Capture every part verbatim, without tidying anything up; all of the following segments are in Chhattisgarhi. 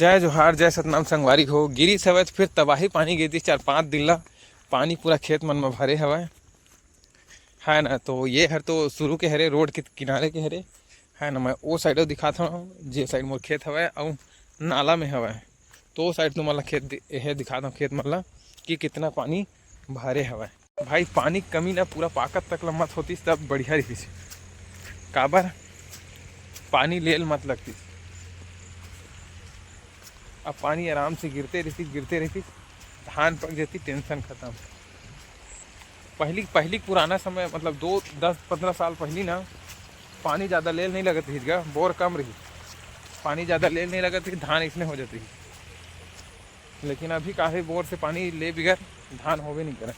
जय जोहार, जय सतनाम संगवारी हो। गिरिस हवय त फिर तबाही पानी गिरतिस, चार पाँच दिन ला पानी पूरा खेत मन म भरे हवय, है ना। तो ये हर तो शुरू के हरे, रोड के किनारे के हरे, है ना। मैं ओ साइड दिखात हूँ, जे साइड मोर खेत हवय अउ नाला में हवय, तो ओ साइड तुमन ला खेत दि-, एहे दिखात हूँ खेत मन ला कि कितना पानी भरे हवय। भाई, पानी के कमी ना, पूरा पाकत तक ल मत होतिस, तब बढ़िया रहितिस। काबर? पानी लेल मत लगतिस। अब पानी आराम से गिरते रहितिस, गिरते रहितिस, धान पक जतिस, टेंशन खतम। पहली, पहली पुराना समय, मतलब दो, दस पन्द्रह साल पहली ना, पानी ज़्यादा लेल नहीं लगत रहिस गा, बोर कम रहिस, पानी ज़्यादा लेल नहीं लगत रहिस, धान इसने हो जात रहिस। लेकिन अभी काहे बोर से पानी ले बिगर धान होबे नहीं करे।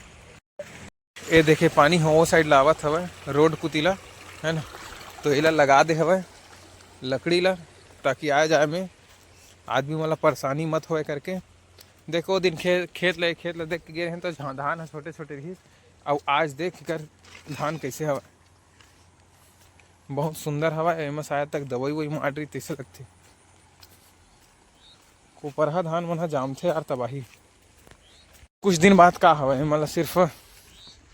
ए देखे, पानी ह ओ साइड लावत हवय, रोड कुती ला, है ना। तो एला लगा दे हवय लकड़ी ला, ताकि आए जाए में आदमी मन ला परेशानी मत होए करके। देखो, ओ दिन खे-, खेत ले, खेत ला देख के गे रहेन, तो झा-, धान ह छोटे छोटे रहिस, अउ आज देख कर धान कैसे हवय, बहुत सुंदर हवय। एमा शायद तक दवाई ववाई मार रही, तैसे लगथे। कोपरहा धान मन ह जामथे यार, तबाही। कुछ दिन बाद का हवय, एमन ला सिर्फ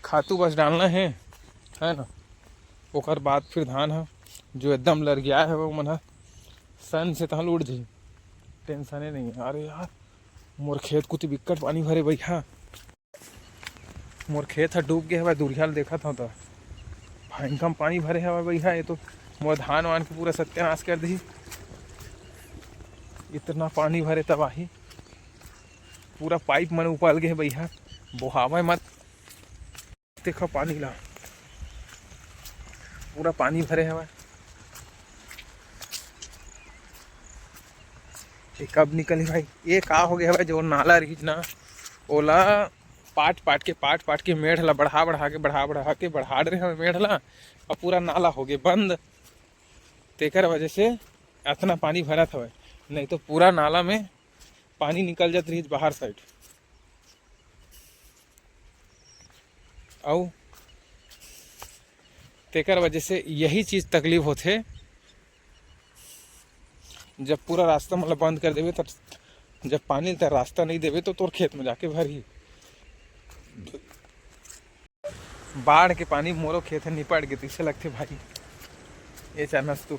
खातू बस डालना हे, है ना। ओकर बाद फिर धान ह, जो एकदम लरगिया हवय, ओमन ह सन से तहां उड़ जाही, टेंशने नहीं है। अरे यार, मोर खेत कुती बिक्कट पानी भरे भैया, मोर खेत ह डूब गे हवय, दूरिहा ले देखत हव त भयंकर पानी भरे हवय भैया। ये तो मोर धान वान के पूरा सत्यानाश कर दिही, इतना पानी भरे, तबाही। पूरा पाइप मन उपल गे हे भैया, बोहावय मत। देखो पानी ला, पूरा पानी भरे हवय। ये कब निकली भाई? ये का हो गया हवय, जो नाला रहिस ना, ओला पाट पाट के, पाट पाट के मेढ़ ला बढ़ा बढ़ा के, बढ़ा बढ़ा के बढ़ा रहे हवय मेढ़ ला, अउ पूरा नाला हो गए बंद। तेकर वजह से अतना पानी भरत हवय, नहीं तो पूरा नाला में पानी निकल जात रहिस बाहर साइड। अउ तेकर वजह से यही चीज तकलीफ होथे, जब पूरा रास्ता मतलब बंद कर देबे, तब जब पानी ल रास्ता नहीं देबे, तो तोर खेत में जाके भरही। बाढ़ के पानी मोरो खेत ह निपट गे, तइसे लगथे भाई। ये चानस तू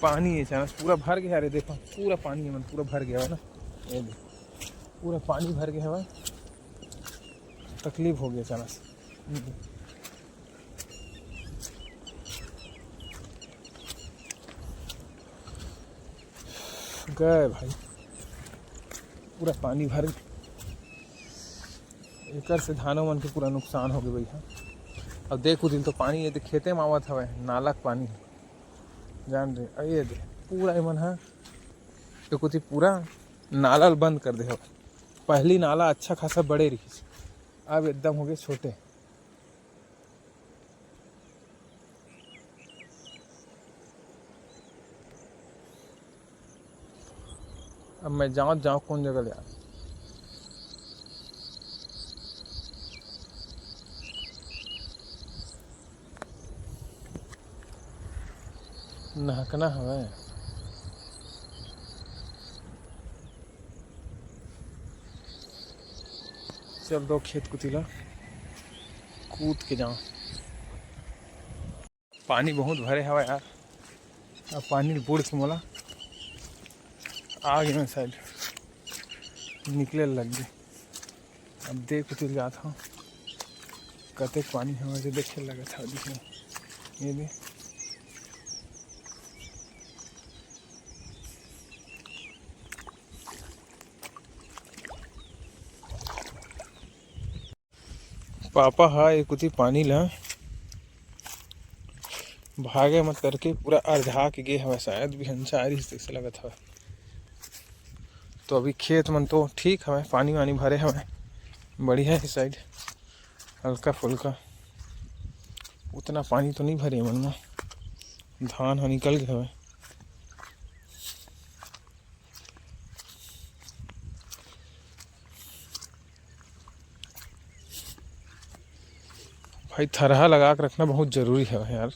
पानी, ये चानस पूरा भर गया रे, देखो पूरा पानी है, मन पूरा भर गया है ना, ये देख, पूरा पानी भर गया है, तकलीफ हो गया चानस। गए भाई, पूरा पानी भर गए। एकर से धानों मन के पूरा नुकसान हो गए भैया। अब देख, उदिन तो पानी ये दे खेते में आवत हवय, नाला के पानी जान रे। अ ये दे पूरा एमन ह एकोती पूरा नाला ल बंद कर दे हवय। पहली नाला अच्छा खासा बड़े रहिस, अब एकदम हो गए छोटे। अब मैं जाऊँ, जाऊँ कौन जगह ले यार? नहकना हवय। चल दो खेत कुती ला कूद के जाओ। पानी बहुत भरे हवय यार, अब पानी ल बूड़ के मोला आ गे मैं साइड निकले लग गे। अब देख कुती जात हूँ कतेक पानी हवय, जो देखे लगत हवय दिखे ये दे। पापा ह ए कुती पानी ला भागे मत करके पूरा अरझा के गे हवय, शायद बिहनचा आ रहिस तइसे लगत हवय। तो अभी खेत मन तो ठीक हवय, पानी वानी भरे हवय, बढ़िया हे साइड हल्का फुल्का, उतना पानी तो नहीं भरे मन म, धान ह निकल गे हवय। भाई, थरहा लगा के रखना बहुत जरूरी है यार,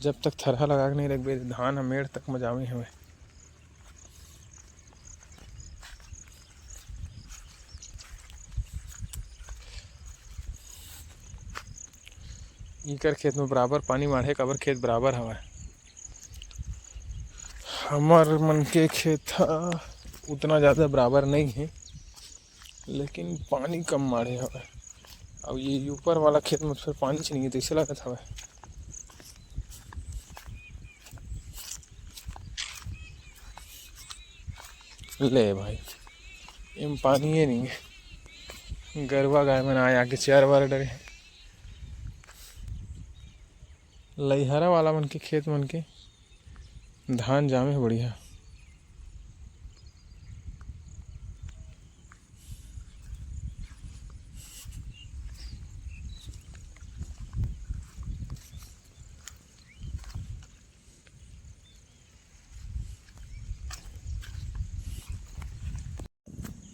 जब तक थरहा लगा के नहीं रखबे, धान ह मेड़ तक म जामे हवय। इकर खेत में बराबर पानी माढ़े, काबर खेत बराबर हवय। हमर मन के खेत ह उतना ज़्यादा बराबर नहीं है, लेकिन पानी कम माढ़े हवय। अब ये ऊपर वाला खेत में फिर पानी च नहीं है, तैसे लगत हवय। ले भाई, एम पानी है नहीं है, गरवा गाय मन आए आके चर बर डरे। लइहरा वाला मन के खेत मन के धान जामे हे बढ़िया।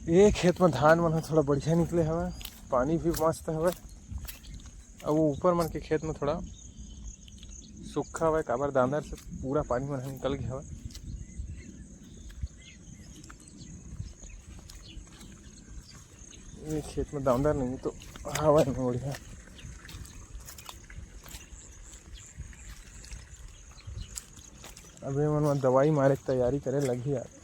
ये खेत में धान मन ह थोड़ा बढ़िया निकले हवय, पानी भी मस्त हवय। अब वो ऊपर मन के खेत में थोड़ा सूखा हवय, काबर दांदर से पूरा पानी मन ह निकल गया हवय। ये खेत में दांदर नहीं तो हवय न बढ़िया। अब ये मन में दवाई मारे के तैयारी करे लगही यार।